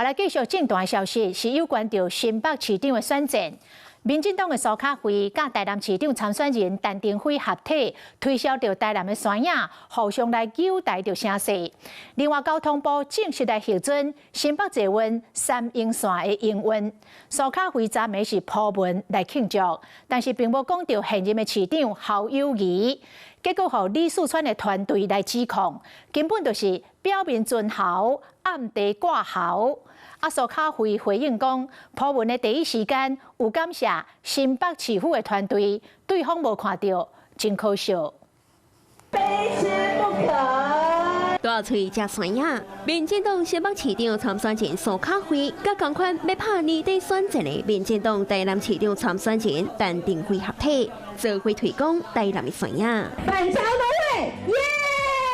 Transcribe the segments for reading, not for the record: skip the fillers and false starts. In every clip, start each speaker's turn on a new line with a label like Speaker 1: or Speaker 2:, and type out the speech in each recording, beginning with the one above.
Speaker 1: 好來，繼續政壇消息，是有關著新北市長的選戰。民進黨的蘇卡慧佮台南市長參選人陳亭妃合體推銷著台南的山影，互相來糾抬著聲勢。另外，交通部正式來核准新北捷運三鶯線的營運。蘇卡慧昨暝是鋪文來慶祝，但是並無講著現任的市長侯友宜，結果予李四川的團隊來指控，根本就是表面尊侯，暗地割喉。啊，蘇卡慧回應講，鋪文的第一時間有感謝新北市府的團隊，對方無看著，真可惜。
Speaker 2: 非吃不可。
Speaker 3: 大喙食山影，民進黨新北市長參選人蘇卡慧，佮仝款欲拍年底選戰的民進黨台南市長參選人陳亭妃合體，做伙推廣台南的山影。
Speaker 2: 板橋農會，耶！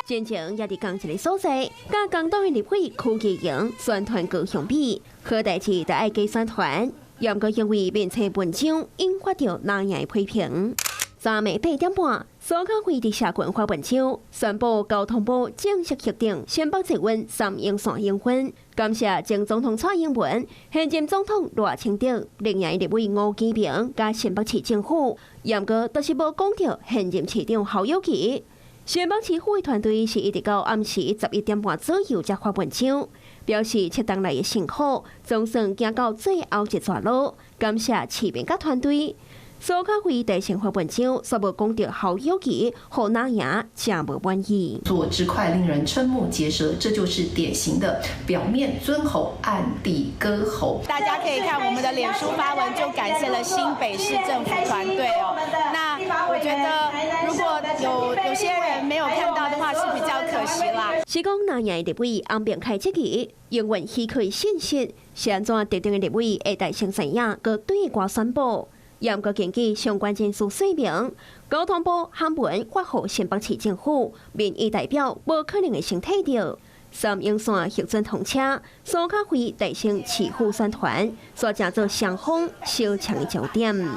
Speaker 3: 前前也佇仝一个所在，佮共黨的立委柯建銘宣傳高雄比，好代誌就愛加宣傳，毋過因為面冊文章引發著藍營的批評。昨暝8點半，蘇卡慧佇社群發文章，宣布交通部正式核定新北捷運三鶯線營運，感謝前總統蔡英文、現任總統賴清德、綠營立委吳基明佮新北市政府，毋過就是無講著現任市長侯友宜。新北市府的團隊是一直到暗時11點半左右才發文章，表示7冬來的辛苦，總算行到最後一逝路，感謝市民佮團隊。蘇卡慧代先發文章，煞無講著侯友宜，予藍營誠無滿意。
Speaker 4: 做之快，令人瞠目結舌，這就是典型的表面尊侯，暗地割喉。
Speaker 5: 大家可以看我們的臉書發文，就感謝了新北市政府團隊哦。那我覺得，如果有些人沒有看到的話，是比較可惜啦。
Speaker 3: 是講藍營立委翁明凱質疑，營運許可信息，是按怎特定的立委會代先知影，閣對外宣布。毋過根據相關人士說明，交通部函文發予新北市政府，民意代表無可能會先提著。三鶯線核准通車，蘇卡慧代先市府宣傳，煞成做雙方相搶的焦點。